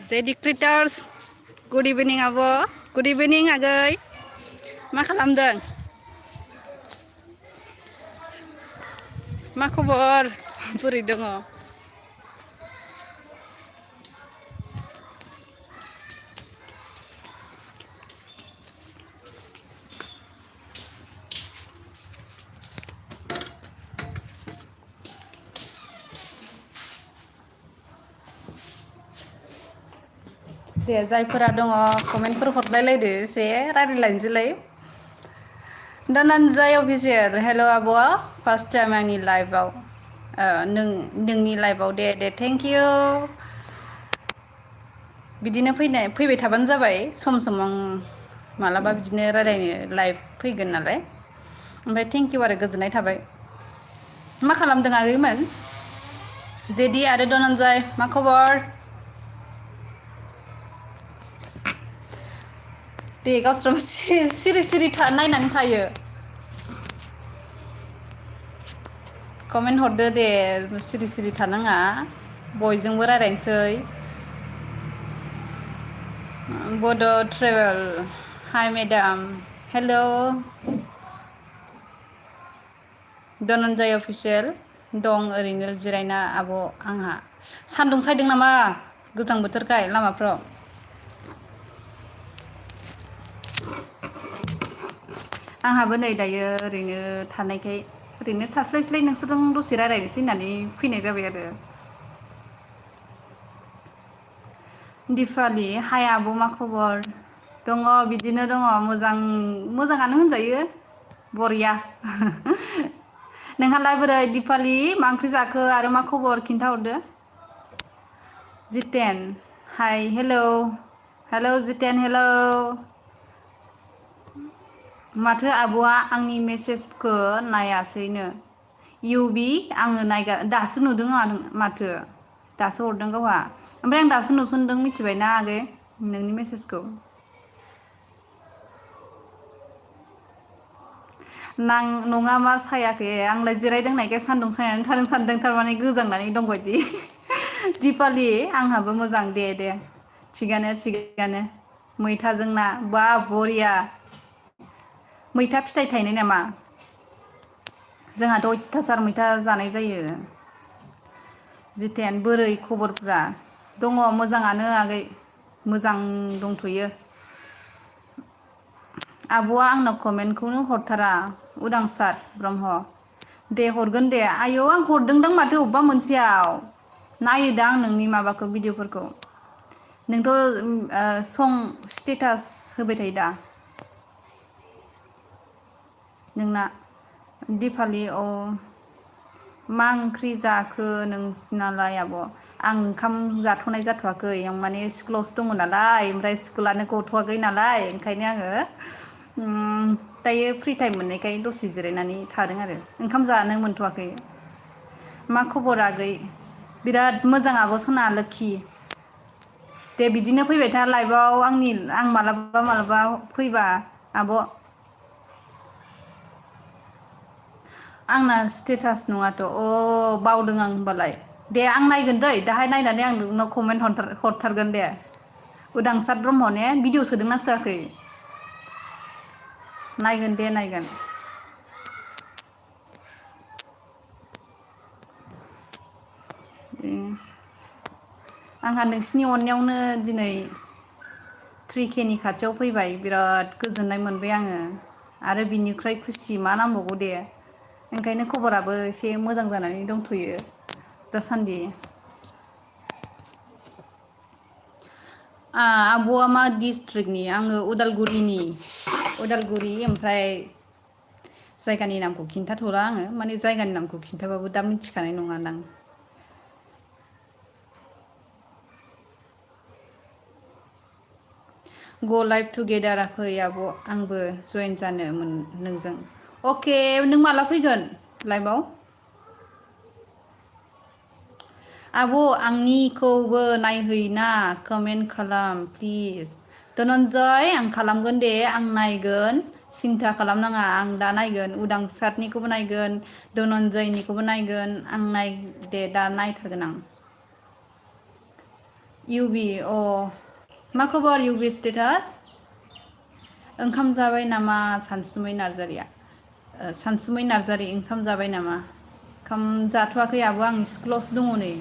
JD creators good इभिनिं आब' good इभिनिं आगै मा खालामदों मा खबर बोरै दङ दे जायफोरा दङ कमेन्टफोर हरलायलायदो एसे रायज्लायलायनोसैलाय धनन्जय अफिसियेल हेल' आब' फार्स्ट टाइम आंनि लाइभआव नोंनि लाइभआव दे थेंक इउ बिदिनो फैबाय थाबानो जाबाय सम सम आं मालाबा बिदिनो रायलायनो लाइभ फैगोन नालाय ओमफ्राय थेंक इउ आरो गोजोननाय थाबाय मा खालामदों आगैमोन जेदि आरो धनन्जय मा खबर दे गावस्राबो सिरि सिरि नायनानै थायो कमेन्ट हरदो दे सिरि सिरि थानाङा बयजोंबो रायज्लायनोसै बड' ट्रेभेल हाय मेडाम हेल' धनन्जय अफिसियेल दं ओरैनो जिरायना आब' आंहा सान्दुं सायदों नामा गोजां बोथोरखाय लामाफ्राव आंहाबो नै दायो ओरैनो थानायखाय ओरैनो थास्लायस्लाय नोंसोरजों दसे रायज्लायनोसै होननानै फैनाय जाबाय आरो दिपालि हाय आब' मा खबर दङ बिदिनो दङ मोजाङानो होनजायो बरिया नोंहालाय बोरै दिपालि मा ओंख्रि जाखो आरो मा खबर खिन्थाहरदो जितेन हाय हेल' जितेन हेल' माथो आब'आ आंनि मेसेजखौ नायासैनो इउबि आङो दासो नुदों आं माथो दासो हरदों गावहा ओमफ्राय आं दासो नुसनदों मिथिबायना आगै नोंनि मेसेजखौ नङा मा सायाखै आंलाय जिरायदों होननायखाय सान्दुं सायनानै थादों सानदों थारमाने गोजांनानै दंबायदि दिपालि आंहाबो मोजां दे थिगानो मैथाजों ना बा बरिया मैथा फिथाइ थायनाय नामा जोंहाथ' अयथासार मैथा जानाय जायो जितेन बोरै खबरफ्रा दङ मोजाङानो आगै मोजां दंथ'यो आब'आ आंनाव कमेन्टखौनो हरथारा उदांसार ब्रह्म दे हरगोन दे आयौ आं हरदोंदां माथो अबेबा मोनसेयाव नायोदां नोंनि माबाखौ भिडिअ'फोरखौ नोंथ' सं स्टेटास होबाय थायो दा नोंना दिपालि मा ओंख्रि जाखो नोंसिनालाय आब' आं ओंखाम जाथ'नाय जाथ'वाखै आं माने स्कुलावसो दङ नालाय ओमफ्राय स्कुलानो गथ'वाखै नालाय ओंखायनो आङो दायो फ्रि टाइम मोननायखाय दसे जिरायनानै थादों आरो ओंखाम जानो मोनथ'वाखै मा खबर आगै बिराद मोजां आब' सना लोखि दे बिदिनो फैबाय था लाइभआव आं मालाबा फैबा आब' आंना स्टेटास नङाथ' बावदों आं होनबालाय दे आं नायगोन दै दाहाय नायनानै आं नोंनाव कमेन्ट हरथारगोन दे उदांसार ब्रह्म ने भिडिअ सोदोंना सोआखै नायगोन दे नायगोन आंहा नोंसिनि अननायावनो दिनै 3Kनि खाथियाव फैबाय बिराद गोजोननाय मोनबाय आङो आरो बिनिफ्राय खुसि मा नांबावगौ दे ओंखायनो खबराबो एसे मोजां जानानै दंथ'यो दासान्दि आब'आ मा डिस्ट्रिक्टनि आङो उदालगुरिनि उदालगुरि ओमफ्राय जायगानि नामखौ खिन्थाथ'ला आङो माने जायगानि नामखौ खिन्थाबाबो दा मिथिखानाय नङादां ग लाइभ टुगेदार फै आब' आंबो जयेन जानो नोंजों अके नों माला फैगोन लाइभआव आब' आंनिखौबो नायहैना कमेन्ट खालाम प्लिज धनन्जय आं खालामगोन दे आं नायगोन सिन्था खालामनाङा आं दा नायगोन उदांसारनिखौबो नायगोन धनन्जयनिखौबो नायगोन आं दा नायथारगोन आं इउबि मा खबर इउबि स्टेटास ओंखाम जाबाय नामा सानसुमै नार्जारिया सानसुमै नार्जारि ओंखाम जाबाय नामा ओंखाम जाथ'वाखै आब' आं स्कुलावसो दङ नै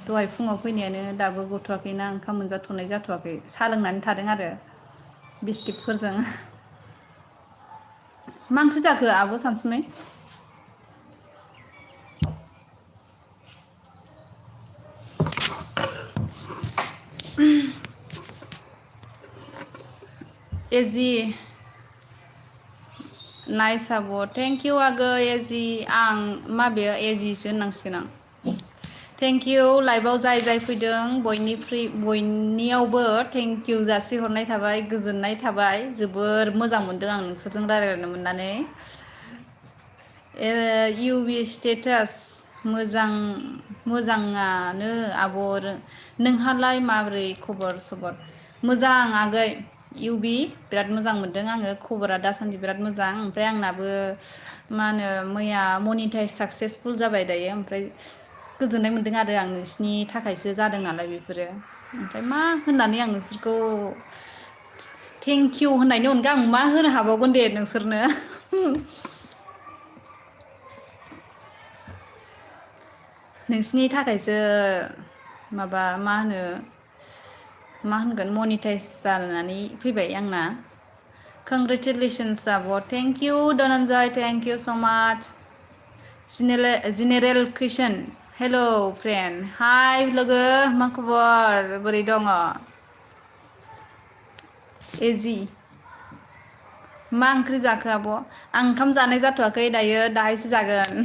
दहाय फुङाव फैनायानो दाबो गथ'वाखैना ओंखाम मोनजाथ'नाय जाथ'वाखै साहा लोंनानै थादों आरो बिस्किटफोरजों मा ओंख्रि जाखो आब' सानसुमै एजि नाइस आब' थेंक इउ आगै एजि आं माबेयाव एजिसो होननांसिगोन आं थेंक इउ लाइभआव जाय जाय फैदों बयनियावबो थेंक इउ जासिहरनाय थाबाय गोजोननाय थाबाय जोबोर मोजां मोनदों आं नोंसोरजों रायज्लायनो मोननानै इउबि स्टेटास मोजाङानो आब' नोंहालाय माबोरै खबर सबर मोजां आगै इउबि बिराद मोजां मोनदों आङो खबरा दासान्दि बिराद मोजां ओमफ्राय आंनाबो मा होनो मैया मनिटाइस साक्सेसफुल जाबाय दायो ओमफ्राय गोजोननाय मोनदों आरो आं नोंसिनि थाखायसो जादों नालाय बेफोरो ओमफ्राय मा होननानै आं नोंसोरखौ थेंकिउ होननायनि अनगा आं मा होनो हाबावगोन दे नोंसोरनो नोंसिनि थाखायसो माबा मा होनगोन मनिटाइस जानानै फैबाय आंना कंग्रेचुलेसन्स आब' thank you Dhananjay thank you स' माच जेनेरेल कुइसन हेल' फ्रेन्ड हाय लोगो मा खबर बोरै दङ एजि मा ओंख्रि जाखो आब' आं ओंखाम जानाय जाथ'वाखै दायो दाहायसो जागोन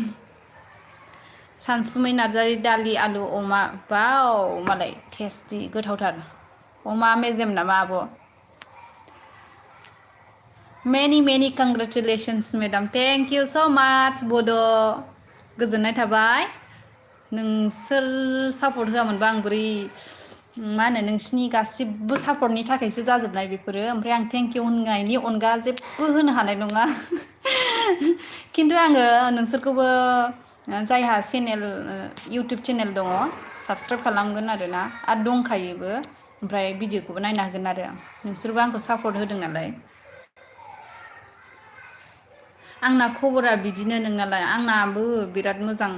सानसुमै नार्जारि दालि आलु अमा बाव मालाय टेस्टि गोथावथार अमा मेजेम नामा आब' मेनि मेनि कनग्रेचुलेसन्स मेडाम थेंक इउ स' माच बड' गोजोननाय थाबाय नोंसोर सापर्ट होआमोनबा आं बोरै मा होनो नोंसिनि गासिबो सापर्टनि थाखायसो जाजोबनाय बेफोरो ओमफ्राय आं थेंकिउ होननायनि अनगा जेबो होनो हानाय नङा खिन्थु आङो नोंसोरखौबो जायहा चेनेल इउटुब चेनेल दङ साबसक्राइब खालामगोन आरोना आरो दंखायोबो ओमफ्राय भिडिअखौबो नायनो हागोन आरो नोंसोरबो आंखौ सापर्ट होदों नालाय आंना खबरा बिदिनो नोंनालाय आंनाबो बिराद मोजां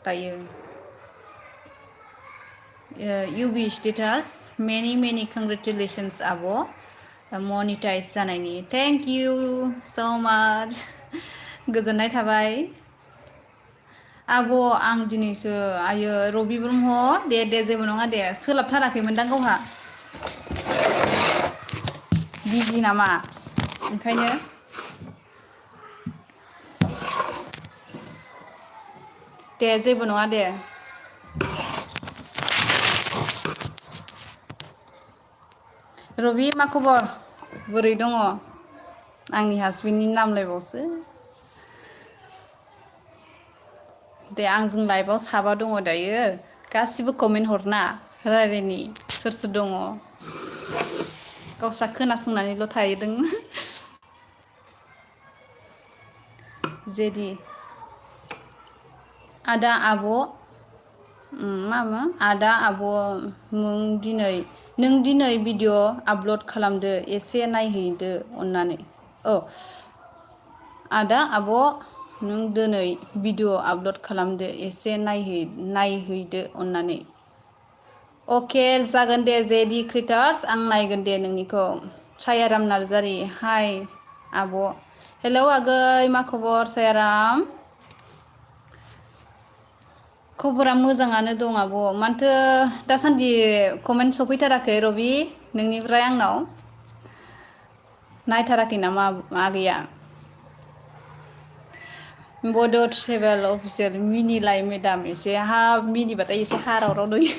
दायो इउबि स्टेटास मेनि मेनि कनग्रेचुलेसन्स आब' मनिटाइज जानायनि थेंक इउ स' माच गोजोननाय थाबाय आब' आं दिनैसो आयो रबि ब्रह्म दे जेबो नङा दे सोलाबथाराखैमोनदां गावहा बिजि नामा ओंखायनो दे जेबो नङा दे रबि मा खबर बोरै दङ आंनि हासबेन्डनि नामलायबावसो दे आंजों लाइभआव साबा दङ दायो गासिबो कमेन्ट हरना रायलायनि सोर सोर दङ गावस्रा खोनासंनानैल' थाहैदों जेदि आदा आब' मामोन आदा आब' नों दिनै भिडिअ आपल'ड खालामदो एसे नायहैदो अननानै आदा आब' नों दिनै भिडिअ आपल'ड खालामदो एसे नायहैदो अननानै अके जागोन दे जेडि क्रिएटार्स आं नायगोन दे नोंनिखौ सायाराम नार्जारि हाय आब' हेलौ आगै मा खबर सायाराम खबरा मोजाङानो दं आब' मानोथो दासान्दि कमेन्ट सफैथाराखै रबि नोंनिफ्राय आंनाव नायथाराखै नामा आगैया बड' ट्रेभेल अफिसियेल मिनिलाय मेदाम एसे मिनिबाथाय एसे हारावराव नुयो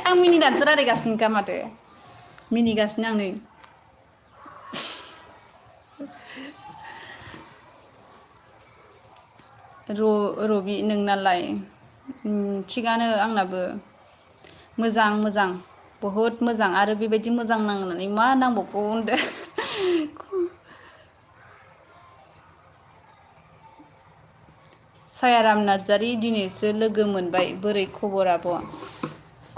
आं मिनिनानैसो रायलायगासिनोखा माथो मिनिगासिनो आं नै रबि नोंनालाय थिगानो आंनाबो मोजां बहुद मोजां आरो बेबायदि मोजां नांनानै मा नांबावगौ होनदो सायाराम नार्जारि दिनैसो लोगो मोनबाय बोरै खबर आब'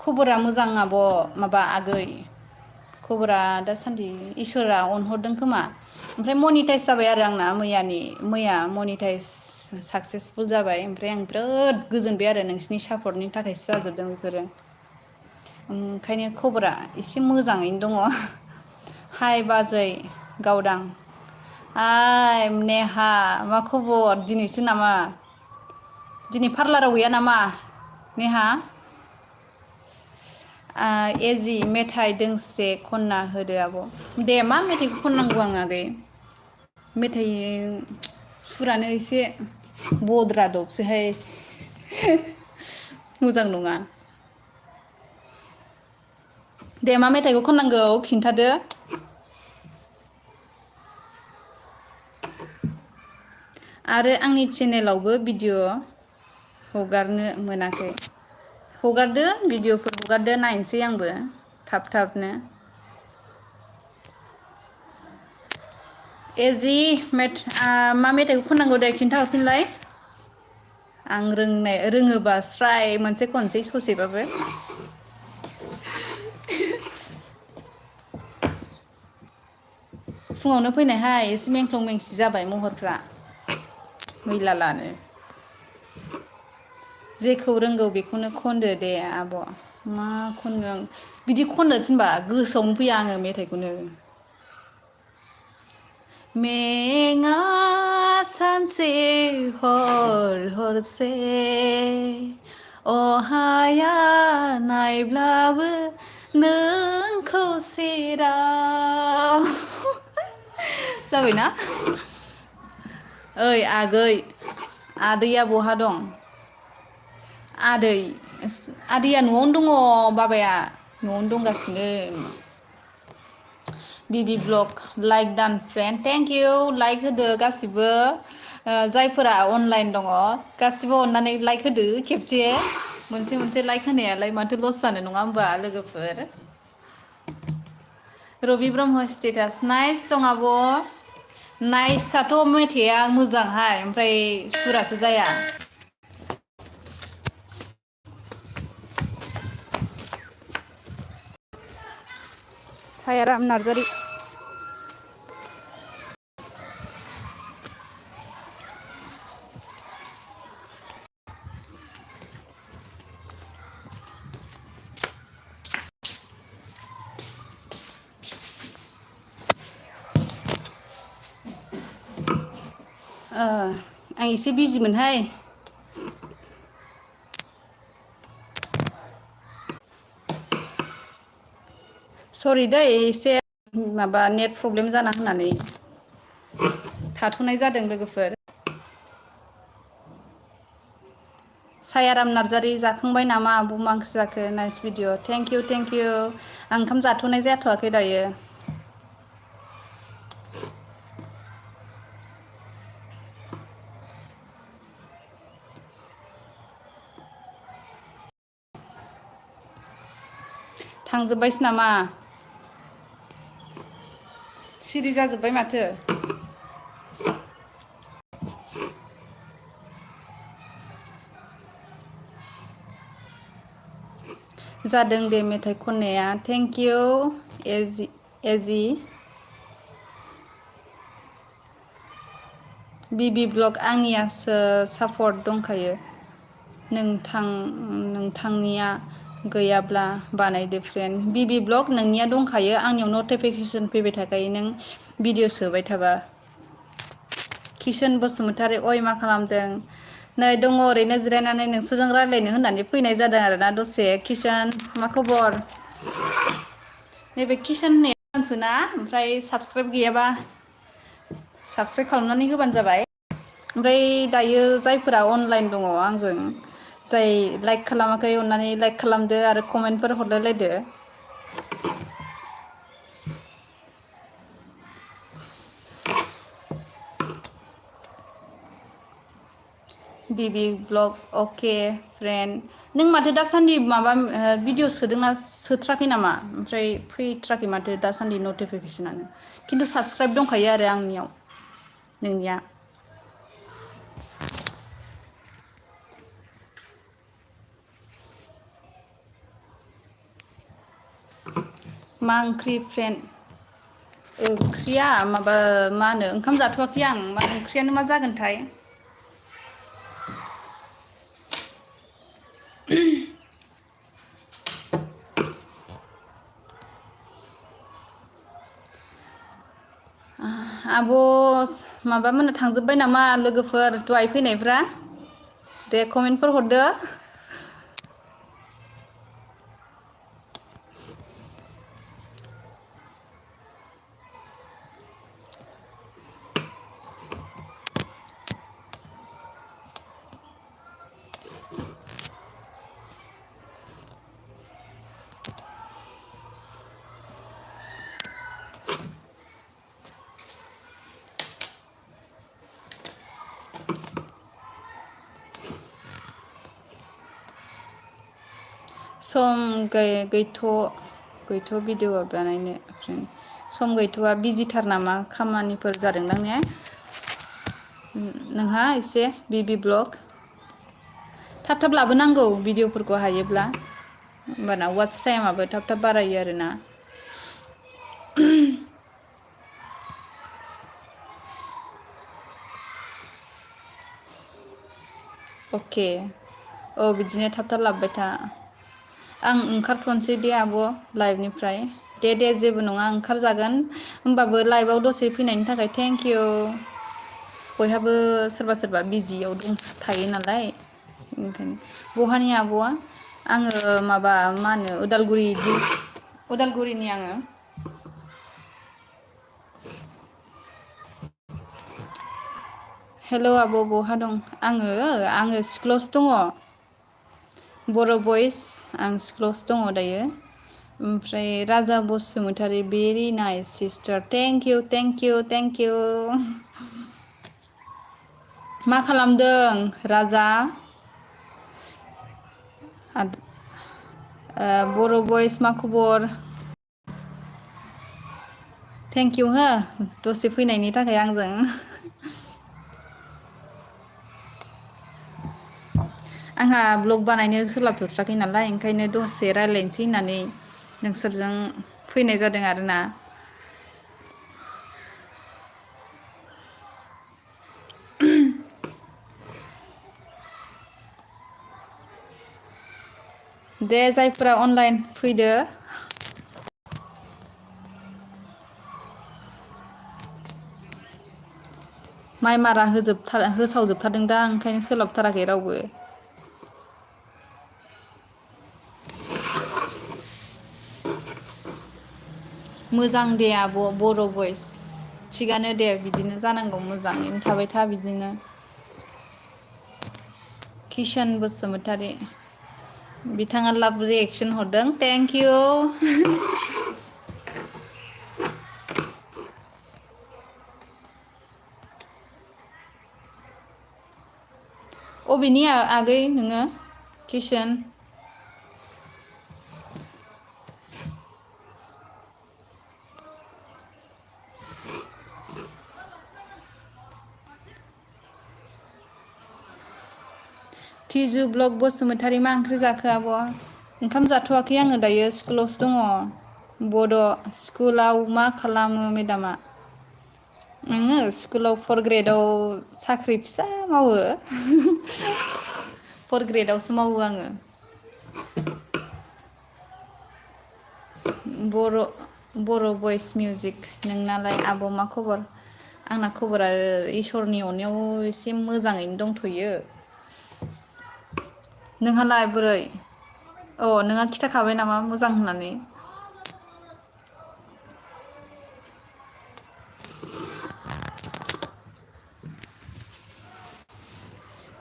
खबरा मोजां आब' माबा आगै खबरा दासान्दि इसोरा अनहरदों खोमा ओमफ्राय मनिटाइस जाबाय आरो आंना मैया मनिटाइज साक्सेसफुल जाबाय ओमफ्राय आं बिराद गोजोनबाय आरो नोंसिनि सापर्टनि थाखायसो जाजोबदों बेफोरो ओंखायनो खबरा एसे मोजाङैनो दङ हाय बाजै गावदां हाय नेहा मा खबर दिनैसो नामा दिनै पार्लाराव गैया नामा नेहा एजि मेथाइ दोंसे खनना होदो आब' दे मा मेथाइखौ खननांगौ आं आगै मेथाइ सुरानो एसे बद्रादबसोहाय मोजां नङा दे मा मेथाइखौ खननांगौ खिन्थादो आरो आंनि चेनेलावबो भिडिअ हगारनो मोनाखै हगारदो भिडिअफोर हगारदो नायनोसै आंबो थाब-थाबनो एजि मा मेथाइखौ खननांगौ दे खिन्थाहरफिनलाय आं रोङोबा स्राय मोनसे खनसै ससेबाबो फुङावनो फैनायहाय एसे मेंख्लं मेंसि जाबाय महरफ्रा मैला लानो जेखौ रोंगौ बेखौनो खनदो दे आब' मा खननो आं बिदि खननो थिनबा गोसोआवनो फैया आङो मेथाइखौनो मेङा सानसे हरसे अहाया नायब्लाबो नोंखौ सेराव जाबायना ओइ आगै आदैया बहा दं आदैया न'आवनो दङ बाबाया न'आवनो दंगासिनो बिबि ब्लग लाइक दान फ्रेन्ड थेंक इउ लाइक होदो गासिबो जायफोरा अनलाइन दङ गासिबो अननानै लाइक होदो खेबसे मोनसे लाइक होनायालाय माथो लस जानो नङा होमबा लोगोफोर रबि ब्रह्म स्टेटास नाइस सं आब' नाइसआथ' मेथाइआ मोजांहाय ओमफ्राय सुरासो जाया सायाराम नार्जारि आं एसे बिजिमोनहाय सरि दै एसे माबा नेट प्रब्लेम जाना होननानै थाथ'नाय जादों लोगोफोर सायाराम नार्जारि जाखांबाय नामा आब' मा ओंख्रि जाखो नाइस भिडिअ थेंक इउ आं ओंखाम जाथ'नाय जाथ'वाखै दायो थांजोब्बायसो नामा सिरि जाजोब्बाय माथो जादों दे मेथाइ खननाया थेंक इउ एजि बिबि ब्लग आंनियासो सापर्ट दंखायो नोंथांनिया गैयाब्ला बानायदो फ्रेन्ड बिबि ब्लग नोंनिया दंखायो आंनियाव नटिफिकेसन फैबाय थाखायो नों भिडिअ सोबाय थाबा किसन बसुमतारी अय मा खालामदों नै दङ ओरैनो जिरायनानै नोंसोरजों रायज्लायनो होननानै फैनाय जादों आरोना दसे किसान मा खबर नैबे किसान होननाया मानसोना ओमफ्राय साबसक्राइब गैयाबा साबसक्राइब खालामनानै होबानो जाबाय ओमफ्राय दायो जायफोरा अनलाइन दङ आंजों जाय लाइक खालामाखै अननानै लाइक खालामदो आरो कमेन्टफोर हरलायलायदो बिबि ब्लग अके फ्रेन्ड नों माथो दासान्दि माबा भिडिअ सोदोंना सोथ्राखै नामा ओमफ्राय फैथ्राखै माथो दासान्दि नटिफिकेसनानो खिन्थु साबसक्राइब दंखायो आरो आंनियाव नोंनिया मा ओंख्रि फ्रेन्ड? ओंख्रिया माबा मा होनो ओंखाम जाथ'वाखै आं मा ओंख्रियानो मा जागोनथाय। आब' माबामोननो थांजोब्बाय नामा लोगोफोर दहाय फैनायफ्रा? दे कमेन्टफोर हरदो। सम गैथ' भिडिअ बानायनो फ्रेन्ड सम गैथ'आ बिजिथार नामा खामानिफोर जादोंदां ने नोंहा एसे बिबि ब्लग थाब थाब लाबोनांगौ भिडिअफोरखौ हायोब्ला होमबाना वाट्स टाइमाबो थाब थाब बारायो आरोना। अके औ बिदिनो थाब थाब लाबोबाय था। आं ओंखारथ'नोसै दे आब' लाइभनिफ्राय दे जेबो नङा ओंखारजागोन होमबाबो लाइभआव दसे फैनायनि थाखाय थेंक इउ। बयहाबो सोरबा सोरबा बिजियाव थायो नालाय ओंखायनो। बहानि आब'आ? आङो माबा मा होनो उदालगुरिनि आङो। हेल' आब' बहा दं? आङो सिक्ल'सो दङ। बर' बइस आं सिक्ल'सो दङ दायो। ओमफ्राय राजा Basumatary very nice sister thank you thank you thank you. मा खालामदों राजा? बर' बयस मा खबर? थेंक इउ हो दसे फैनायनि थाखाय आंजों। आंहा ब्लग बानायनो सोलाबथ'थ्राखै नालाय ओंखायनो दसे रायज्लायनोसै होननानै नोंसोरजों फैनाय जादों आरोना। दे जायफोरा अनलाइन फैदो। माइ मारा होसावजोबथारदों दा ओंखायनो सोलाबथाराखै रावबो। मोजां दे आब' बर' भइस थिगानो दे बिदिनो जानांगौ मोजाङैनो थाबाय था बिदिनो। किसान बसुमतारी बिथाङा लाभ रिएक्सन हरदों थेंक इउ। अबेनि आगै नोङो किसान? टिजु ब्लक बसुमतारी मा ओंख्रि जाखो आब'? ओंखाम जाथ'वाखै आङो दायो स्कुलावसो दङ। बड' स्कुलाव मा खालामो मेदामा? आङो स्कुलाव 4 ग्रेडआव साख्रि फिसा मावो। 4 ग्रेडआवसो मावो आङो। बर' भइस मिउजिक नोंनालाय आब' मा खबर? आंना खबरा इसोरनि अननायाव एसे मोजाङैनो दंथ'यो। नोंहालाय बोरै? अ नोंहा खिथाखाबाय नामा मोजां होननानै?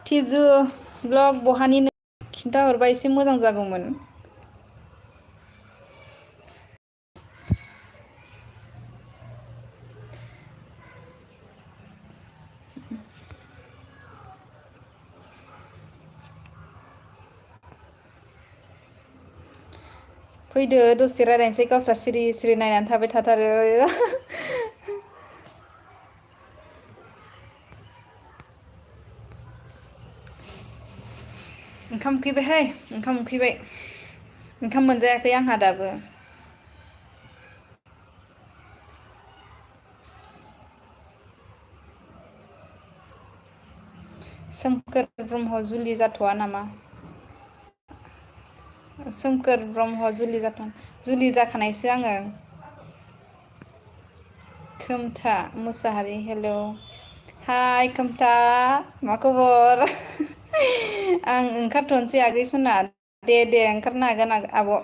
टिजु ब्लग बहानि खिन्थाहरबा एसे मोजां जागौमोन। फैदो दसे रायज्लायनोसै गावस्रा सिरि सिरि नायनानै थाबाय थाथारो। ओंखाम उखैबायहाय ओंखाम उखैबाय ओंखाम मोनजायाखै आंहा दाबो। सोमखोर ब्रह्म जुलि जाथ'आ नामा? सोमखोर ब्रह्म जुलि जाखानायसो आङो। खोमथा मुसाहारि हेलौ हाय खोमथा मा खबर? आं ओंखारथ'नोसै आगै सना दे ओंखारनो हागोन आब'।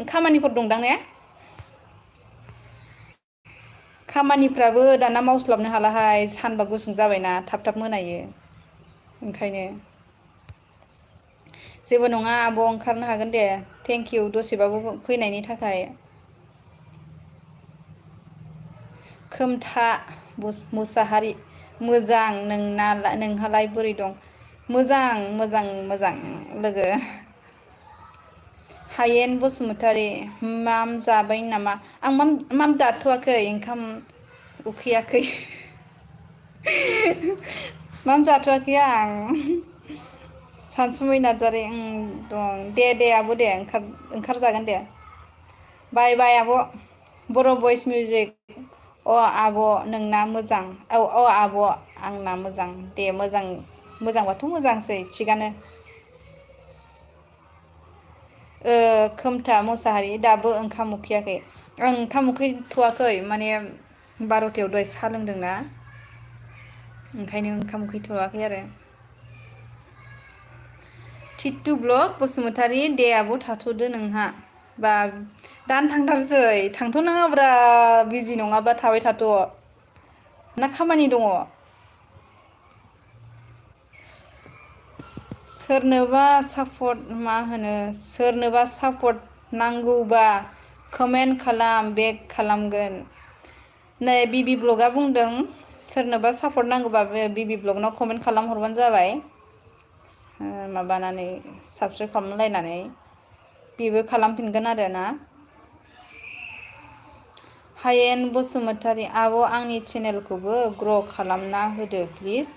खामानिफोर दंदां ने? खामानिफ्राबो दाना मावस्लाबनो हालाहाय सानबा गुसुं जाबायना थाब मोनायो। ओंखायनो जेबो नङा आब' ओंखारनो हागोन दे थेंकिउ दसेबाबो फैनायनि थाखाय। खोमथा मुसाहारि मोजां नोंहालाय बोरै दं? मोजां लोगो। हायेन बसुमतारी माम जाबाय नामा? आं माम जाथ'वाखै ओंखाम उखैयाखै। माम जाथ'वाखै आं। सानसुमै नार्जारि दं दे आब' दे ओंखारजागोन दे। बाय आब'। बर' भइस मिउजिक अ आब' नोंना मोजां औ आब' आंना मोजां दे मोजांबाथ' मोजांसै थिगानो। खोमथा मोसाहारि दाबो ओंखाम उखैयाखै? आं ओंखाम उखैथ'वाखै माने 12थायाव दहाय साहा लोंदोंना ओंखायनो ओंखाम उखैथ'वाखै आरो। टिटु ब्लक बसुमतारी दे आब' थाथ'दो नोंहा बा दानो थांथारसै थांथ'नाङाब्रा बिजि नङाबा थाबाय थाथ'। ना खामानि दङ? सोरनोबा सापर्ट नांगौबा कमेन्ट खालाम बेक खालामगोन। नै बिबि ब्लगआ बुंदों सोरनोबा सापर्ट नांगौबा बिबि ब्लगनाव कमेन्ट खालामहरबानो जाबाय। माबानानै साबसक्राइब खालामलायनानै बेबो खालामफिनगोन आरो ना। हायेन बसुमतारी आब' आंनि चेनेलखौबो ग्र' खालामना होदो प्लिज।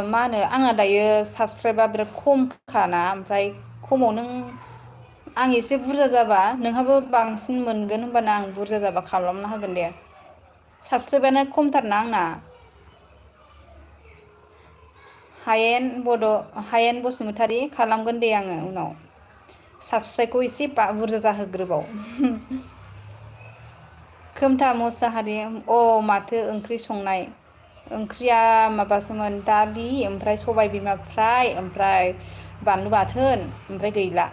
मा होनो आंना दायो साबसक्राइबा बिराद खमखाना ओमफ्राय खमाव नों आं एसे बुरजा जाबा नोंहाबो बांसिन मोनगोन होनबाना आं बुरजा जाबा खालामना होगोन दे। साबसक्राइबानो खमथारना आंना। हायेन बसुमतारी खालामगोन दे आङो उनाव। साबस्क्राइबखौ एसे बुरजा जाहोग्रोबाव। खोमथा मोसाहारि माथो ओंख्रि संनाय? ओंख्रिया माबासोमोन दालि ओमफ्राय सबाय बिमा फ्राय ओमफ्राय बानलु बाथोन ओमफ्राय गैला।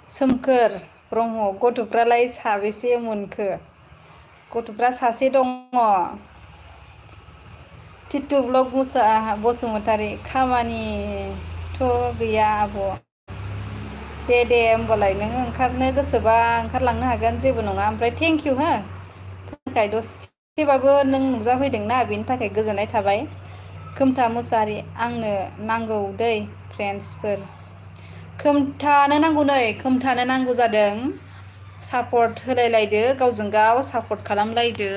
सोमखोर ब्रह्म गथ'फ्रालाय साबेसे मोनखो? गथ'फ्रा सासे दङ। टिटु ब्लक बसुमतारी खामानिथ' गैया आब'। दे होमबालाय नोङो ओंखारनो गोसोबा ओंखारलांनो हागोन जेबो नङा ओमफ्राय थेंकिउ हो। थाखाय दसेबाबो नों नुजाफैदोंना बेनि थाखाय गोजोननाय थाबाय। खोमथा मुसाहारि आंनो नांगौ दै फ्रेन्डसफोर। खोमथानो नांगौ नै खोमथानो नांगौ जादों। सापर्ट होलायलायदो गावजों गाव सापर्ट खालामलायदो।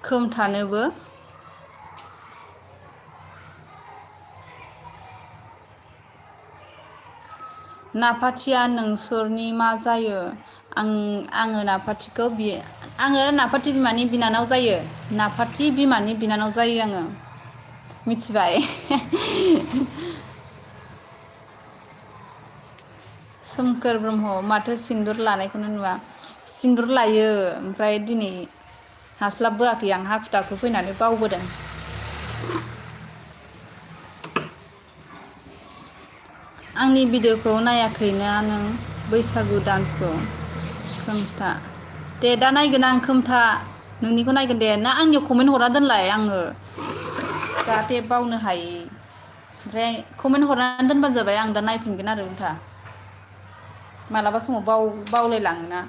खोमथानोबो नाफाथिया नोंसोरनि मा जायो? आङो नाफाथि बिमानि बिनानाव जायो। नाफाथि बिमानि बिनानाव जायो आङो मिथिबाय। सोमखोर ब्रह्म माथो सिन्दुर लानायखौनो नुवा? सिन्दुर लायो ओमफ्राय दिनै हास्लाबबोआखै आं हाखु दाखु फैनानै बावबोदों। आंनि भिडिअखौ नायाखैना नों बैसागु डान्सखौ? खोमथा दे दा नायगोन आं खोमथा नोंनिखौ नायगोन दे ना आंनियाव कमेन्ट हरना दोनलाय आङो जाहाथे बावनो हायि। ओमफ्राय कमेन्ट हरनानै दोनबानो जाबाय आं दा नायफिनगोन आरो उल्था। मालाबा समाव बावलायलाङोना।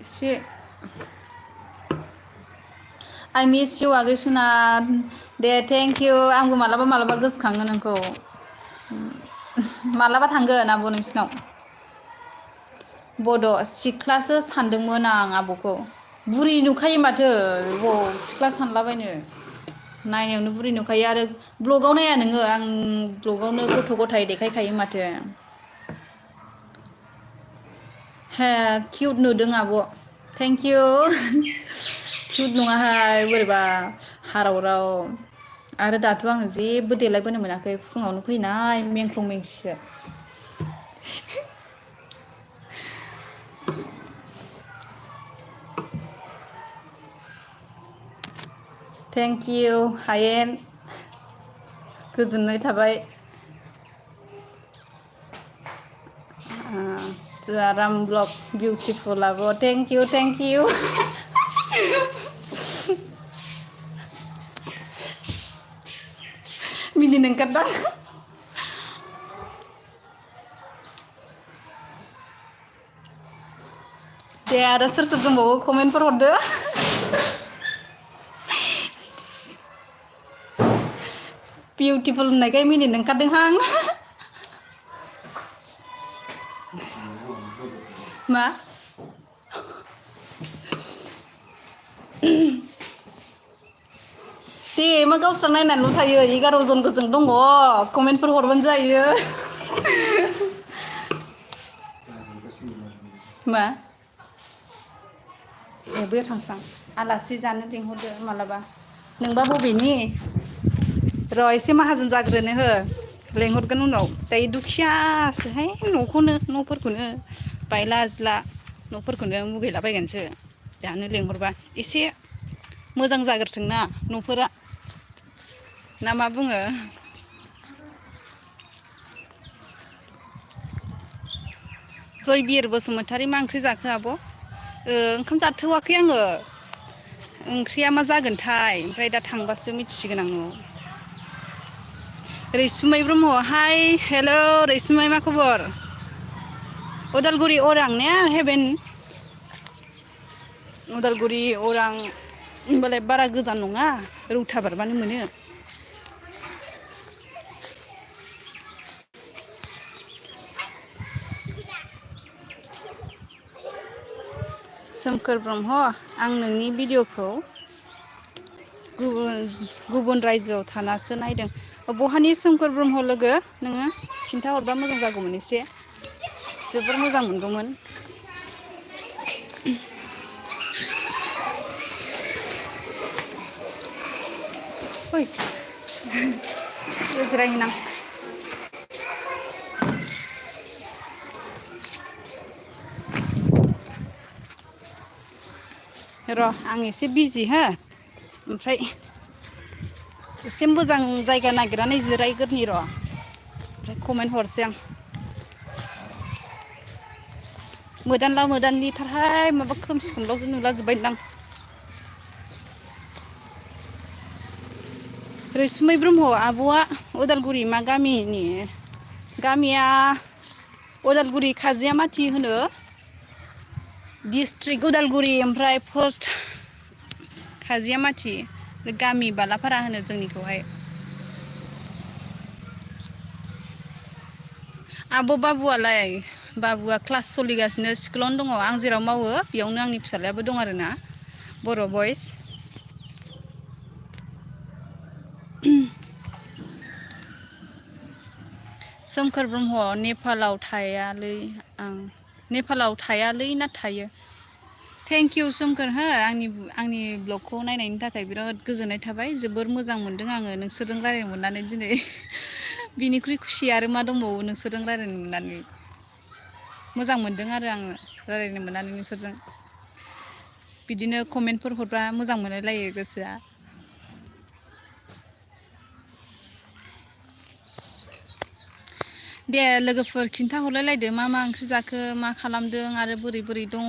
एसे आइ मिस इउ आगै सना दे थेंकिउ आंबो मालाबा गोसोखाङो नोंखौ। मालाबा थांगोन आब' नोंसिनाव। बड' सिख्लासो सानदोंमोन आं आब'खौ। बुरि नुखायो माथो बबाव सिख्ला सानलाबायनो। नायनायावनो बुरि नुखायो आरो ब्लगाव नाया नोङो आं ब्लगावनो गथ' गथाय देखायखायो माथो हे किउट नुदों आब' थेंक इउ किउट नङाहाय बोरैबा हाराव राव आरो दाथ' आङो जेबो देलायबोनो मोनाखै फुङावनो फैनाय मेंख्लं मेंसिसो थेंक इउ हायेन गोजोननाय थाबाय स्वराम ब्लग बिउटिफुल आब' थेंक इउ मिनिनो ओंखारदां दे आरो सोर सोर दंबावो कमेन्टफोर हरदो बिउटिफुल होननायखाय मिनिनो ओंखारदोंहां मा दे मा गावस्रा नायनानैल' थायो 11 जन गोजों दङ कमेन्टफोर हरबानो जायो मा ए बैयाव थांसां आलासि जानो लिंहरदो मालाबा नोंबा बबेनि र' एसे माहाजोन जाग्रोनो हो लेंहरगोन उनाव दायो दुखियासोहाय न'फोरखौनो बायला जिला न'फोरखौनो मुगैलाबायगोनसो जानो लेंहरबा एसे मोजां जाग्रोथोंना न'फोरा ना मा बुङो जयबिर बसुमतारी मा ओंख्रि जाखो आब' ओंखाम जाथ'वाखै आङो ओंख्रिया मा जागोनथाय ओमफ्राय दा थांबासो मिथिसिगोन आं न'आव रैसुमै ब्रह्म हाय हेल' रैसुमै मा खबर उदालगुरि अरां ने हेभेन उदालगुरि अरां होनबालाय बारा गोजान नङा रौता बारबानो मोनो सोमखोर ब्रह्म आं नोंनि भिडिअ'खौ गुबुन रायजोआव थानासो नायदों बहानि सोमखोर ब्रह्म लोगो नोङो खिन्थाहरबा मोजां जागौमोन एसे जोबोर मोजां मोनगौमोन फै जिरायहैनां र' आं एसे बिजि हो ओमफ्राय एसे मोजां जायगा नागिरनानै जिरायगोरनि र' ओमफ्राय कमेन्ट हरसै आं मोदानला मोदानलिथारहाय माबा खोमसि खोमलावसो नुलाजोब्बायदां रैसुमै ब्रह्म आब'आ उदालगुरि मा गामिनि गामिया उदालगुरि खाजियामाथि होनो डिस्ट्रिक्ट उदालगुरि ओमफ्राय पोस्ट खाजियामाथि गामि बालाफारा होनो जोंनिखौहाय आब' बाबुआलाय बाबुआ क्लास सोलिगासिनो स्कुलावनो दङ आं जेराव मावो बेयावनो आंनि फिसाज्लायाबो दं आरोना बर' बयस सोमखोर ब्रह्म नेपालाव थायालै आं नेपालाव थायालै ना थायो थेंक इउ सोमखोर हो आंनि ब्लगखौ नायनायनि थाखाय बिराद गोजोननाय थाबाय जोबोर मोजां मोनदों आङो नोंसोरजों रायज्लायनो मोननानै दिनै बिनिख्रुइ खुसि आरो मा दंबावो नोंसोरजों रायज्लायनो मोननानै मोजां मोनदों आरो आङो रायज्लायनो मोननानै नोंसोरजों बिदिनो कमेन्टफोर हरबा मोजां मोनलायलायो गोसोआ दे लोगोफोर खिन्थाहरलायलायदो मा ओंख्रि जाखो मा खालामदों आरो बोरै दङ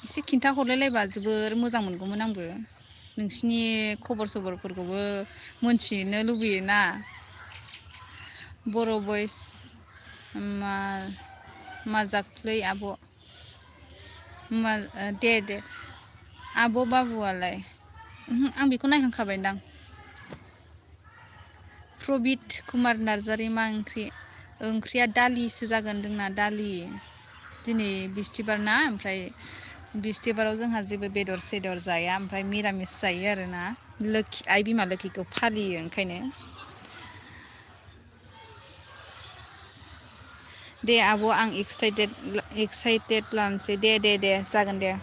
एसे खिन्थाहरलायलायबा जोबोर मोजां मोनगौमोन आंबो नोंसिनि खबर सबरफोरखौबो मोनथिनो लुबैयोना बर' बयस मा जाखोलै आब' दे आब' बाबुआलाय आं बेखौ नायखांखाबायदां प्रबित कुमार नार्जारि मा ओंख्रिया दालिसो जागोन जोंना दालि दिनै बिस्थिबार ना ओमफ्राय बिस्थिबाराव जोंहा जेबो बेदर सेदर जाया ओमफ्राय मिरामिस जायो आरोना लोखि आइ बिमा लोखिखौ फालियो ओंखायनो दे आब' आं एक्साइटेड लानोसै दे जागोन दे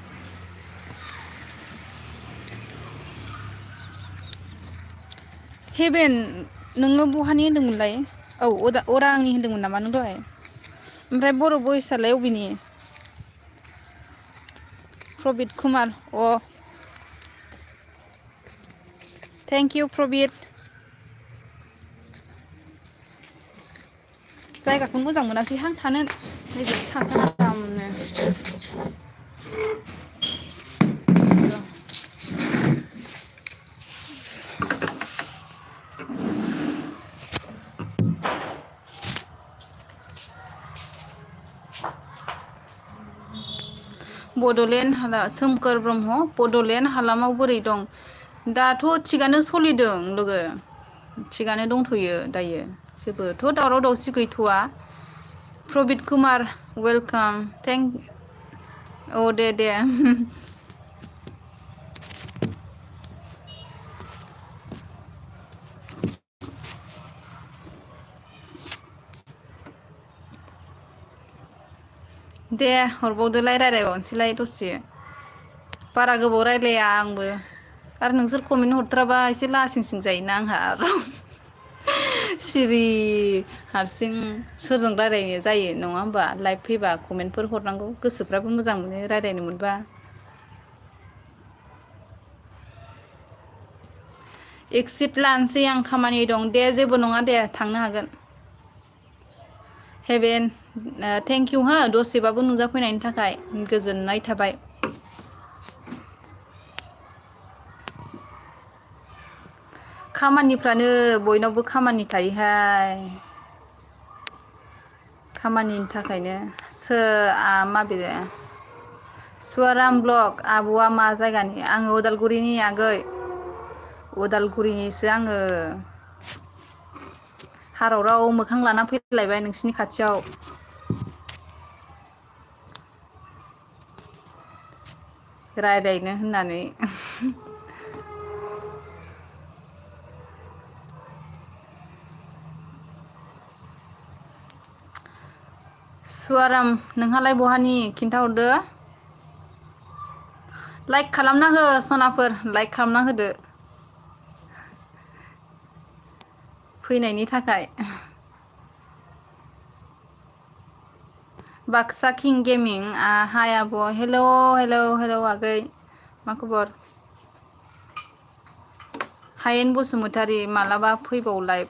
हेभेन नोङो बहानि होनदोंमोनलाय औ अरांनि होनदोंमोन नामा नों दहाय ओमफ्राय बर' बयसआलाय अबेनि प्रबित कुमार अ थेंक इउ प्रबित जायगाखौनो मोजां मोनासैहां थानो नैबेयावसो थानोसै आरामनो बड'लेण्ड सोमखोर ब्रह्म बड'लेण्ड हालामाव बोरै दं दाथ' थिगानो सलिदों लोगो थिगानो दंथ'यो दायो जेबोथ' दावराव दावसि गैथ'वा प्रबित कुमार वेलकाम औ दे दे हरबावदोलाय रायज्लायबावनोसैलाय दसे बारा गोबाव रायलाया आंबो आरो नोंसोर कमेन्ट हरथ्राबा एसे लासिं सिं जायोना आंहा सिरि हारसिं सोरजों रायलायनो जायो नङा होमबा लाइभ फैबा कमेन्टफोर हरनांगौ गोसोफ्राबो मोजां मोनो रायज्लायनो मोनबा एक्सिट लानोसै आं खामानि दं दे जेबो नङा दे थांनो हागोन हेभेन थेंक इउ हो दसेबाबो नुजाफैनायनि थाखाय गोजोननाय थाबाय खामानिफ्रानो बयनावबो खामानि थायोहाय खामानिनि थाखायनो माबे स्वराम ब्लग आब'आ मा जायगानि आङो उदालगुरिनि आगै उदालगुरिनिसो आङो हारावराव मोखां लाना फैलायबाय नोंसिनि खाथियाव रायज्लायनो होननानै सुवाराम नोंहालाय बहानि खिन्थाहरदो लाइक खालामना हो सनाफोर लाइक खालामना होदो फैनायनि थाखाय बाक्सा किं गेमिं हाय आब' हेल' आगै मा खबर हायेन बसुमतारी मालाबा फैबावलाय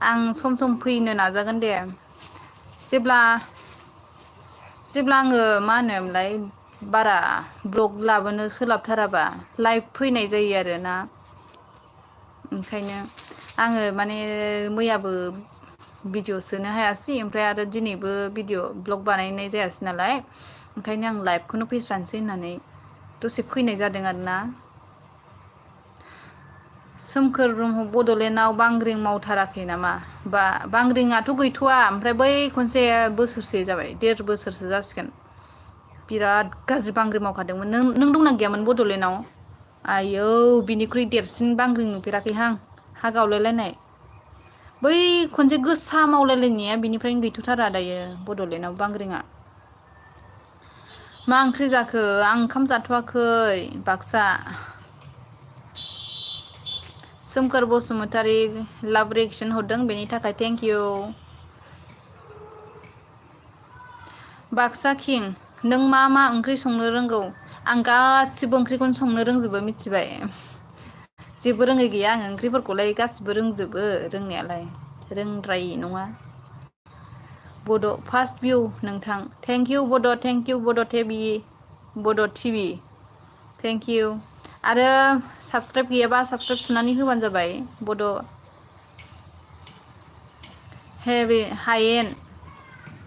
आं सम सम फैनो नाजागोन दे जेब्ला आङो मा होनोमोनलाय बारा ब्लग लाबोनो सोलाबथाराबा लाइभ फैनाय जायो आरोना ओंखायनो आङो माने मैयाबो भिडिअ सोनो हायासै ओमफ्राय आरो दिनैबो भिडिअ ब्लग बानायनाय जायासै नालाय ओंखायनो आं लाइभखौनो फैस्रानोसै होननानै दसे फैनाय जादों आरोना सोमखोर ब्रह्म बड'लेण्डआव बांग्रिं मावथाराखै नामा बांग्रिंआथ' गैथ'वा ओमफ्राय बै खनसे बोसोरसे जाबाय 1.5 बोसोरसो जासिगोन बिराद गाज्रि बांग्रि मावखादोंमोन नों दंना गैयामोन बड'लेण्डआव आयौ बिनिख्रुइ देरसिन बांग्रिं नुफेराखैहां हा गावलायलायनाय बै खनसे गोसा मावलायलायनाया बिनिफ्रायनो गैथ'थारा दायो बड'लेण्डआव बांग्रिङा मा ओंख्रि जाखो आं ओंखाम जाथ'वाखै बाक्सा सोमखोर बसुमतारी लाभ रिएक्सन हरदों बेनि थाखाय थेंक इउ बाक्सा किं नों मा ओंख्रि संनो रोंगौ आं गासिबो ओंख्रिखौनो संनो रोंजोबो मिथिबाय जेबो रोङै गैया आङो ओंख्रिफोरखौलाय गासिबो रोंजोबो रोंनायालाय रोंद्रायि नङा बड' फार्स्ट भिउ नोंथां थेंक इउ बड' थेंक इउ बड' टिभि थेंक इउ आरो साबसक्राइब गैयाबा साबसक्राइब थुनानै होबानो जाबाय बड' हायेन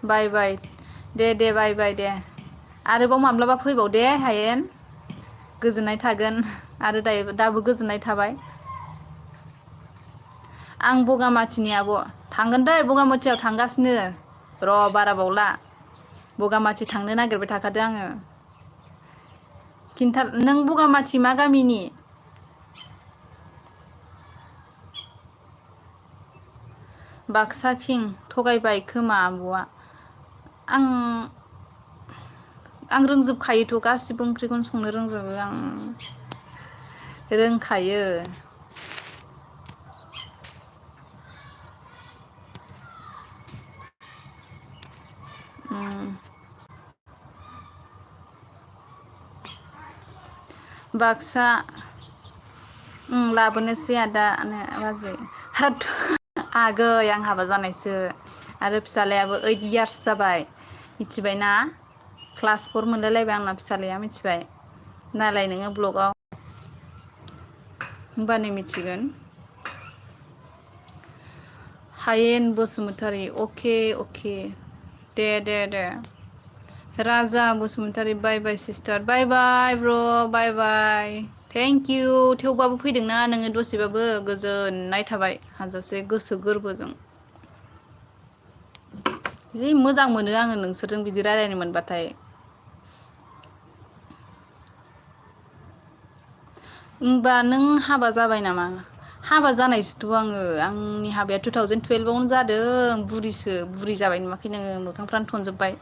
बाय दे बाय दे आरोबाव माब्लाबा फैबाव दे हायेन गोजोननाय थागोन आरो दाबो गोजोननाय थाबाय आं बगामाथिनि आब' थांगोन दै बगामाथियाव थांगासिनो र' बारा बावला बगामाथि थांनो नागिरबाय थाखादो आङो खिन्था नों बगामाथि मा गामिनि? बाक्सा किं थगायबाय खोमा आब'आ। आं रोंजोबखायोथ' गासिबो ओंख्रिखौनो संनो रोंजोबो आं रोंखायो। बाक्सा लाबोनोसै आदानो बाजै होद आगै आं हाबा जानायसो आरो फिसालायाबो 8 इयार्स जाबाय मिथिबायना क्लास 4 मोनलायलायबाय आंना फिसालाया मिथिबाय नालाय नोङो ब्लगाव होमबानो मिथिगोन। हायेन बसुमतारी अके अके दे राजा बसुमतारी बाय बाय सिस्टार बाय बाय ब्र' बाय बाय थेंक इउ थेवबाबो फैदोंना नोङो दसेबाबो गोजोननाय थाबाय हाजासे गोसो गोरबोजों जि मोजां मोनो आङो नोंसोरजों बिदि रायलायनो मोनबाथाय। होमबा नों हाबा जाबाय नामा? हाबा जानायसोथ' आंनि हाबाया 2012आवनो जादों बुरि जाबाय नुवाखै नोङो मोखांफ्रानो थनजोबबाय।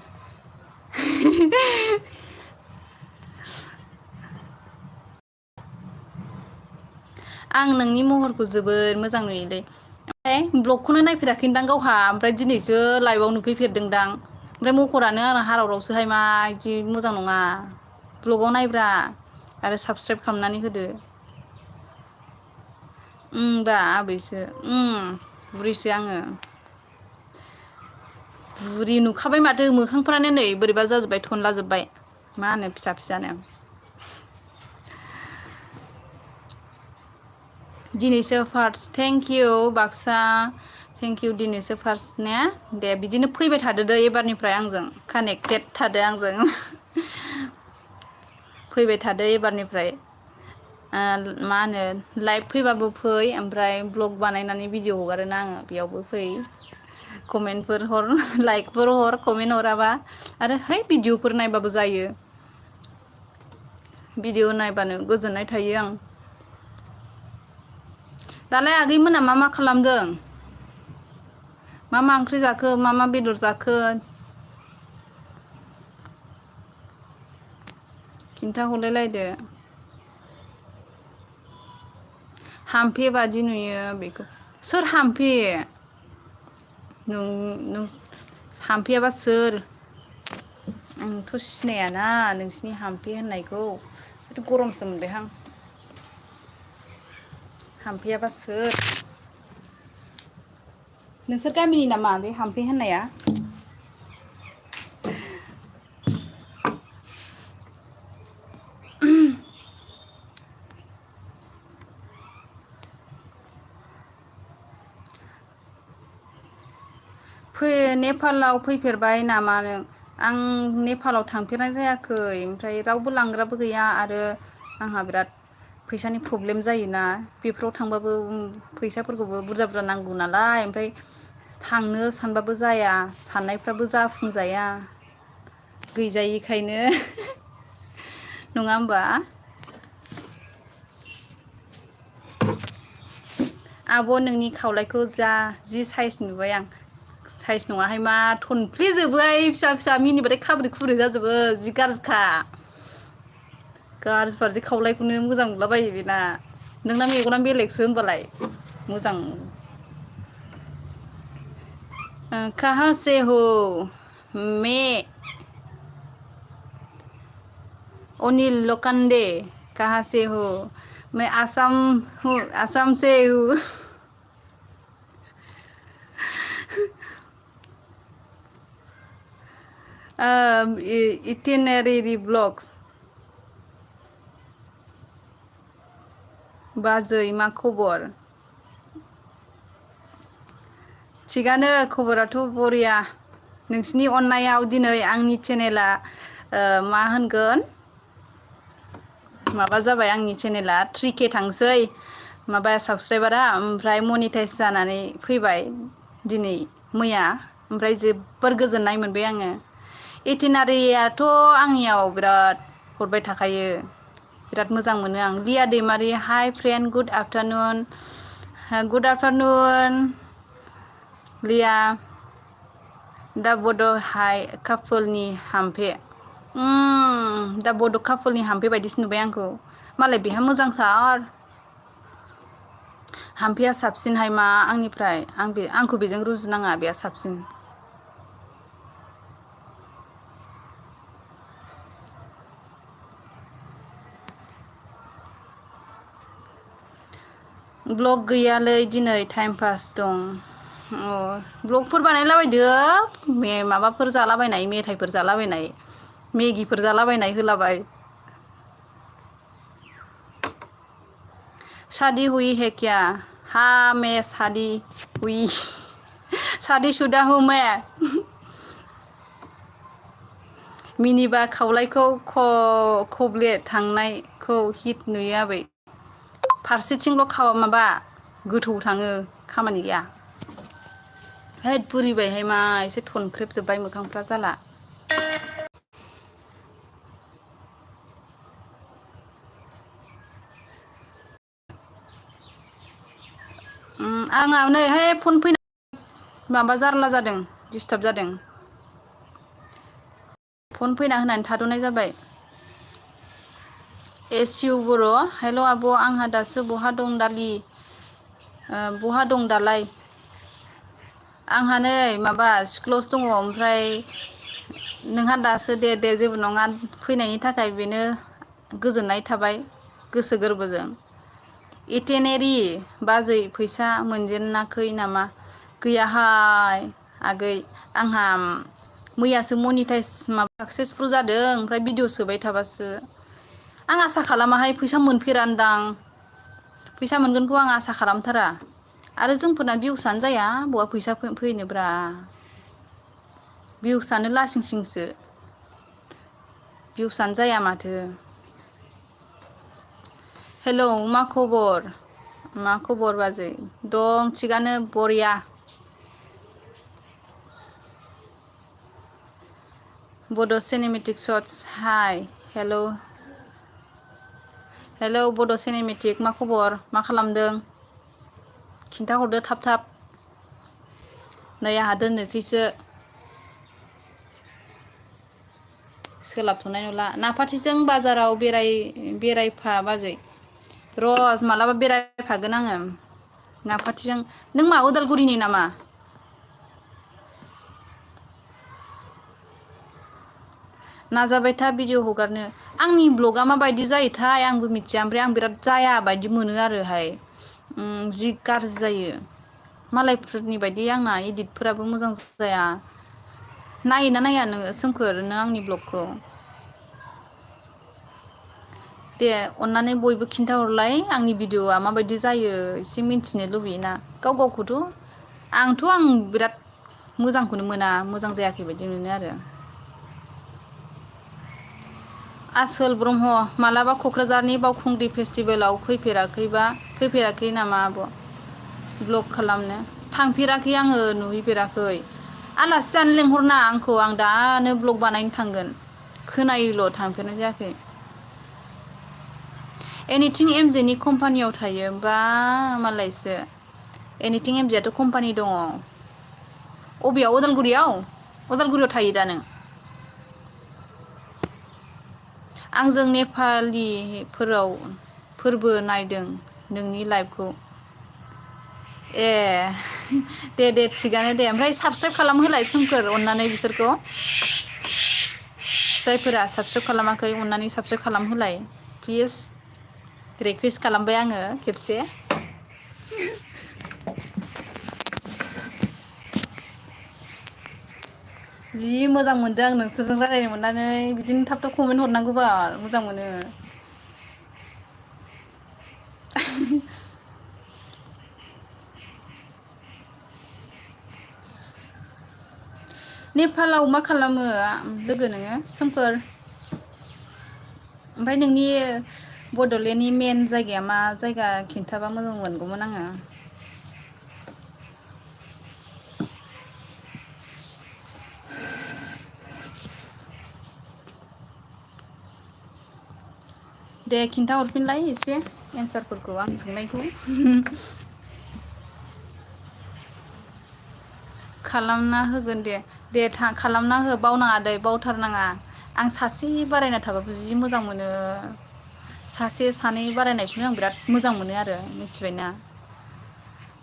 आं नोंनि महरखौ जोबोद मोजां नुयोलै ओमफ्राय ब्लगखौनो नायफेराखैदां गावहा ओमफ्राय दिनैसो लाइभआव नुफैफेरदोंदां ओमफ्राय महरानो आंना हाराव-रावसोहाय मा इदि मोजां नङा ब्लगाव नायब्रा आरो साबसक्राइब खालामनानै होदो। दा आबैसो बुरिसो आङो बुरि नुखाबाय माथो मोखांफ्रानो नै बोरैबा जाजोब्बाय थनला जोब्बाय मा होनो फिसा फिसानो। दिनैसो first thank you Baksa thank you दिनैसो फार्स्ट ने दे बिदिनो फैबाय थादो दे एबारनिफ्राय आंजों कानेक्टेड थादो आंजों फैबाय थादो एबारनिफ्राय मा होनो लाइभ फैबाबो फै ओमफ्राय ब्लग बानायनानै भिडिअ हगारोना आङो बेयावबो फै कमेन्टफोर हर लाइकफोर हर कमेन्ट हराबा आरो है भिडिअफोर नायबाबो जायो। भिडिअ नायबानो गोजोननाय थायो आं। दालाय आगै मोना मा मा खालामदों? मा मा ओंख्रि जाखो मा मा बेदर जाखो? खिन्थाहरलायलायदो। हामफे बादि नुयो बेखौ सोर हामफे? नों हामफेयाबा सोर? आंथ' सिनायाना नोंसिनि हाम्फे होननायखौ गरमसो मोनबायहां। हामफेयाबा सोर? नोंसोर गामिनि नामा बे हाम्फे होननाया? नेपालाव फैफेरबाय नामा नों? आं नेपालाव थांफेरनाय जायाखै ओमफ्राय रावबो लांग्राबो गैया आरो आंहा बिराद फैसानि प्रब्लेम जायोना बेफोराव थांबाबो फैसाफोरखौबो बुरजा बुरजा नांगौ नालाय ओमफ्राय थांनो सानबाबो जाया साननायफ्राबो जाफुंजाया गैजायिखायनो नङा होमबा? आब' नोंनि खावलायखौ जि साइज नुबाय आं साइस नङाहाय मा थनफ्लेजोबोहाय फिसा फिसा मिनिबाथाय खाब्रै खुब्रै जाजोबो जि गाज्रिखा गाज्रिथारजि खावलायखौनो मोजां नुलाबायो बेना नोंना मेगना बेलेगसो होनबालाय मोजां काहा से हो मैं अनिल लकान्दे कहाँ से हो मैं आसाम हूँ आसाम से हूँ इटिनारिरी ब्लग्स बाजै मा खबर? थिगानो खबराथ' बरिया नोंसिनि अननायाव दिनै आंनि चेनेला मा होनगोन माबा जाबाय आंनि चेनेला 3K थांसै माबाया साबसक्राइबारा ओमफ्राय मनिटाइस जानानै फैबाय दिनै मैया ओमफ्राय जोबोर गोजोननाय मोनबाय आङो इटिनारियाथ' आंनियाव बिराद हरबाय थाखायो बिराद मोजां मोनो आं लिया दैमारि हाय फ्रेन्ड गुड आफ्टारनुन लिया दा बड' हाय कापोलनि हामफे दा बड' कापोलनि हामफे बायदिसो नुबाय आंखौ मालाय बेहा मोजांथार हामफेया साबसिनहाय मा आंनिफ्राय आंखौ बेजों रुजुनाङा बेहा साबसिन ब्लग गैयालै दिनै टाइम पास दं ब्लगफोर बानायलाबायदो माबाफोर जालाबायनाय मेथाइफोर जालाबायनाय मेगिफोर जालाबायनाय होलाबाय शादी हुई है क्या हाँ मैं शादी हुई शादी शुदा हूँ मैं मिनिबा खावलायखौ खबले थांनायखौ हिट नुयो आबै फारसेथिंल' माबा गोथौ थाङो खामानि गैया हैद बुरिबायहाय मा एसे थनख्रेबजोब्बाय मोखांफ्रा जाला आंहा नैहाय फन फैनाय माबा जारला जादों दिस्टार्ब जादों फन फैना होनानै थाद'नाय जाबाय एसिउ बर' हेल' आब' आंहा दासो बहा दं दालाय आंहा नै माबा सिक्ल'स दङ ओमफ्राय नोंहा दासो दे जेबो नङा फैनायनि थाखाय बेनो गोजोननाय थाबाय गोसो गोरबोजों इटेनेरि बाजै फैसा मोनजेनाखै नामा गैयाहाय आगै आंहा मैयासो मनिटाइस माबा साक्सेसफुल जादों ओमफ्राय भिडिअ सोबाय थाबासो आं आसा खालामाहाय फैसा मोनफेरानदां फैसा मोनगोनखौ आं आसा खालामथारा आरो जोंफोरना भिउसआनो जाया बहा फैसा फैनोब्रा भिउसआनो लासिं सिंसो भिउसआनो जाया माथो हेलौ मा खबर बाजै दं थिगानो बरिया बड' सिनेमेटिक शर्ट्स हाय हेलौ बड' सिनेमेटिक मा खबर मा खालामदों खिन्थाहरदो थाब नै आंहा दोननोसैसो सोलाबथ'नाय नंला नाफाथिजों बाजाराव बेरायफा बाजै रज मालाबा बेरायफागोन आङो नाफाथिजों नों मा उदालगुरिनि नामा नाजाबाय था भिडिअ हगारनो आंनि ब्लगा माबायदि जायोथाय आंबो मिथिया ओमफ्राय आं बिराद जाया बायदि मोनो आरोहाय जि गाज्रि जायो मालायफोरनि बायदि आंना इदिटफोराबो मोजां जाया नायोना नाया नोङो सोमखोर नों आंनि ब्लगखौ दे अननानै बयबो खिन्थाहरलाय आंनि भिडिअ'आ माबायदि जायो एसे मिन्थिनो लुबैयोना गावखौथ' आं बिराद मोजांखौनो मोना मोजां जायाखै बायदि मोनो आरो आसोल ब्रह्म मालाबा क'क्राझारनि बावखुंग्रि फेस्टिभेलाव फैफेराखै नामा आब' ब्लग खालामनो थांफेराखै आङो नुहैफेराखै आलासि जानो लेंहरना आंखौ आं दानो ब्लग बानायनो थांगोन खोनायोल' थांफेरनाय जायाखै एनिथिं एमजेनि कम्पानियाव थायो बा मालायसो एनिथिं एमजेआथ' कम्पानि दङ अबेयाव उदालगुरियाव थायो दा नों आंजों नेपालिफोराव फोरबो नायदों नोंनि लाइभखौ ए दे थिगानो दे ओमफ्राय साबसक्राइब खालामहोलाय सोमखोर अननानै बिसोरखौ जायफोरा साबसक्राइब खालामाखै अननानै साबसक्राइब खालामहोलाय प्लिज रिकुवेस्ट खालामबाय आङो खेबसे जि मोजां मोनदों आं नोंसोरजों रायज्लायनो मोननानै बिदिनो थाब कमेन्ट हरनांगौ बाल मोजां मोनो नेपालाव मा खालामो लोगो नोङो सोमखोर ओमफ्राय नोंनि बड'लेण्डनि मेन जायगाया मा जायगा खिन्थाबा मोजां मोनगौमोन आङो दे खिन्थाहरफिनलाय एसे एन्सारफोरखौ आं सोंनायखौ खालामना होगोन दे खालामना हो बावनाङा दै बावथारनाङा आं सासे बारायना थाबाबो जि मोजां मोनो सासे सानै बारायनायखौनो आं बिराद मोजां मोनो आरो मिथिबायना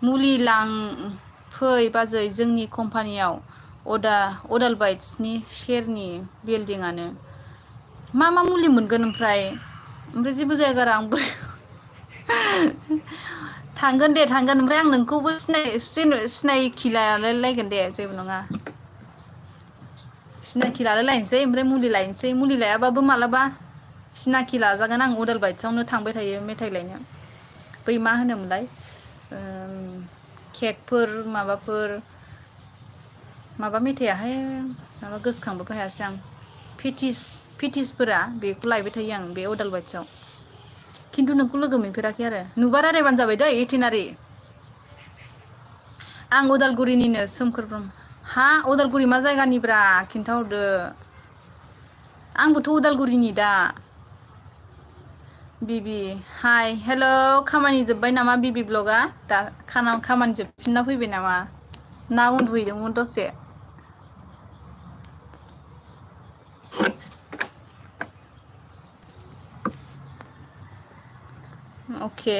मुलि फै बाजै जोंनि कम्पानियाव अदालबाइट्सनि सेरनि बिल्डिंआनो मा मुलि मोनगोन ओमफ्राय जेबो जाया गारा आंबो थांगोन दे थांगोन ओमफ्राय आं नोंखौबो सिनायखिलालायगोन दे जेबो नङा सिनाखि लालाय लायनोसै ओमफ्राय मुलि लायनोसै मुलि लायाबाबो मालाबा सिनाखि लाजागोन आं अदालबाइट्सआवनो थांबाय थायो मेथाइ लायनो बै मा होनोमोनलाय केकफोर माबाफोर माबा मेथायाहाय माबा गोसोखांबो हायासै आं पेटिसफोरा बेखौ लायबाय थायो आं बे अदालबारिआव खिन्थु नोंखौ लोगो मोनफेराखै आरो नुबा रायज्लायबानो जाबाय दै इटिनारि आं उदालगुरिनिनो सोमखोर ब्रह्म हा उदालगुरि मा जायगानिब्रा खिन्थाहरदो आंबोथ' उदालगुरिनि दा बिबि हाय हेल' खामानि जोब्बाय नामा बिबि ब्लगआ दा खामानि जोबफिनना फैबाय नामा ना उन्दुहैदोंमोन दसे अके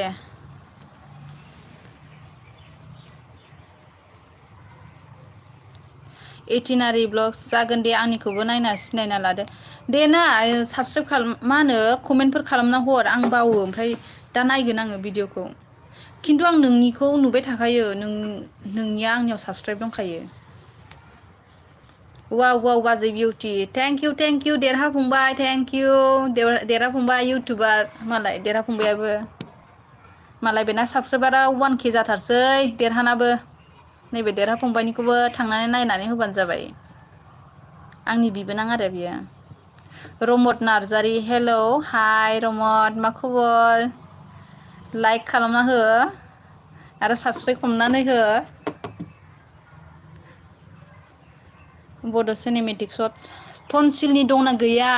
एटिनारि ब्लग्स जागोन दे आंनिखौबो नायना सिनायना लादो दे ना साबसक्राइब खालाम मा होनो कमेन्टफोर खालामना हर आं बावो ओमफ्राय दा नायगोन आङो भिडिअखौ खिन्थु आं नोंनिखौ नुबाय थाखायो नोंनिया आंनियाव साबसक्राइब दंखायो वाव वाव बाजै बिउटि थेंक इउ देरहाफुंबाय थेंक इउ देरहाफुंबाय इउटुबार मालाय देरहाफुंबायाबो मालाय बेना साबसक्राइबारा 1K जाथारसै देरहानाबो नैबे देरहाफुंबायनिखौबो थांनानै नायनानै होबानो जाबाय आंनि बिबोनां आरो बियो रमत नार्जारि हेलौ हाय रमत मा खबर लाइक खालामना हो आरो साबसक्राइब खालामनानै हो बड' सिनेमेटिक सर्ट टनसिलनि दंना गैया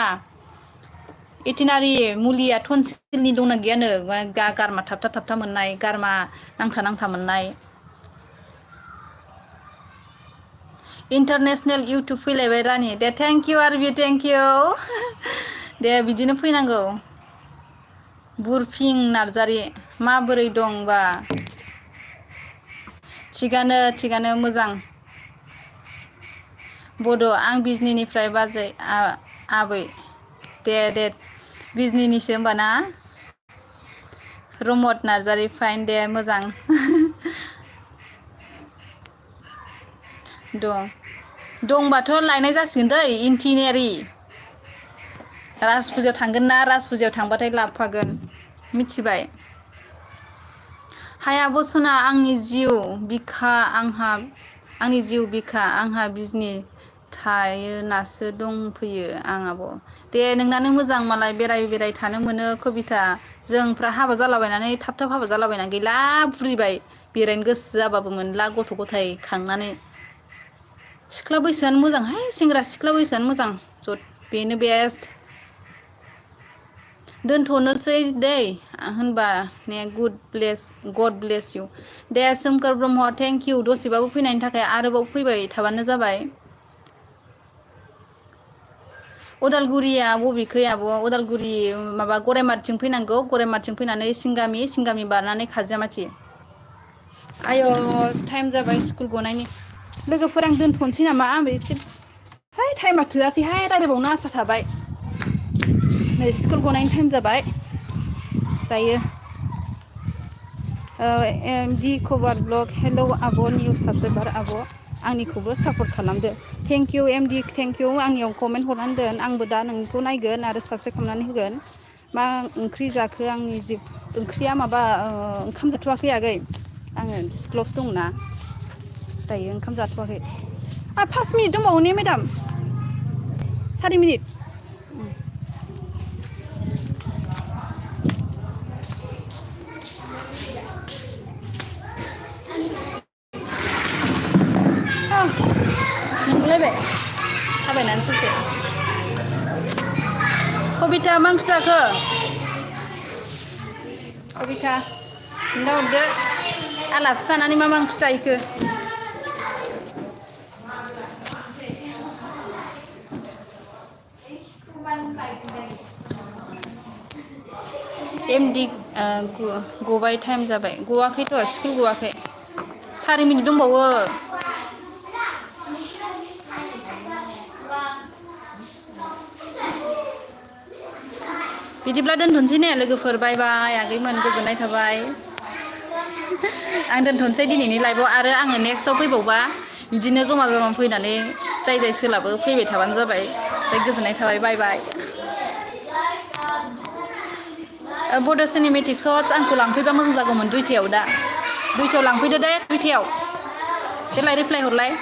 एथिनारि मुलिया टनसिलनि दंना गैयानो गारमा थाबथा थाबथा मोननाय गारमा नांथा नांथा मोननाय इन्टारनेसनेल इउटुब फैलायबाय रानि दे थेंक इउ आरबि थेंक इउ दे बिदिनो फैनांगौ बुरफिं नार्जारि माबोरै दंबा थिगानो मोजां बड' आं बिजनिनिफ्राय बाजै आबै दे बिजनिनिसो होमबा ना रमत नार्जारि फाइन दे मोजां दंबाथ' लायनाय जासिगोन दै इन्टिनियारि राज फुजायाव थांगोन ना राज फुजायाव थांबाथाय लाबोफागोन मिथिबाय हाय आब' सना आंनि जिउ बिखा आंहा बिजनि थायोनासो दंफैयो आं आब' दे नोंनानो मोजां मालाय बेराय थानो मोनो कबिथा जोंफ्रा हाबा जालाबायनानै थाब हाबा जालाबायनानै गैला बुरिबाय बेरायनो गोसो जाबाबो मोनला गथ' गथाय खांनानै सिख्ला बैसोआनो मोजांहाय सेंग्रा सिख्ला बैसोआनो मोजां बेनो बेस्ट दोनथ'नोसै दै होनबा ने गड ब्लेस इउ दे सोमखोर ब्रह्म थेंक इउ दसेबाबो फैनायनि थाखाय आरोबाव फैबाय थाबानो जाबाय उदालगुरिया बबेखै आब' उदालगुरि माबा गराइमाथिं फैनांगौ गराइमाथिं फैनानै सिंगामि बारनानै खाजियामाथि आय' टाइम जाबाय स्कुल गनायनि लोगोफोर आं दोनथ'नोसै नामा आंबो एसे है टाइमा थोआसैहाय रायज्लायबावनो आसा थाबाय नै स्कुल गनायनि टाइम जाबाय दायो एमडि कभार ब्लग हेलौ आब' निउ साबसक्राइबार आब' आंनिखौबो सापर्ट खालामदो thank you MD thank you आंनियाव कमेन्ट हरनानै दोन आंबो दा नोंखौ नायगोन आरो साबसक्राइब खालामनानै होगोन मा ओंख्रि जाखो आंनि ओंख्रिया माबा ओंखाम जाथ'वाखै आगै आङो स्कुलावसो दंना दायो ओंखाम जाथ'वाखै 5 मिनिट दंबावो ने मेडाम 4 मिनिट नोंलायबाय थाबायनानै ससे कबिता मा ओंख्रि जाखो कबिता खिन्थाहरदो आलासि जानानै मा ओंख्रि जाहैखो एमडि गबाय टाइम जाबाय गवाखैथ' स्कुल गवाखै 4 मिनिट दंबावो बिदिब्ला दोनथ'नोसै ने लोगोफोर बाय बाय आगैमोन गोजोननाय थाबाय आं दोनथ'नोसै दिनैनि लाइभआव आरो आङो नेक्स्टआव फैबावबा बिदिनो जमा जमा फैनानै जाय सोलाबो फैबाय थाबानो जाबाय ओमफ्राय गोजोननाय थाबाय बाय बाय बड' सिनेमेटिक शट्स आंखौ लांफैबा मोजां जागौमोन 2टायाव दा 2टायाव लांफैदो दे 2टायाव देलाय रिप्लाय हरलाय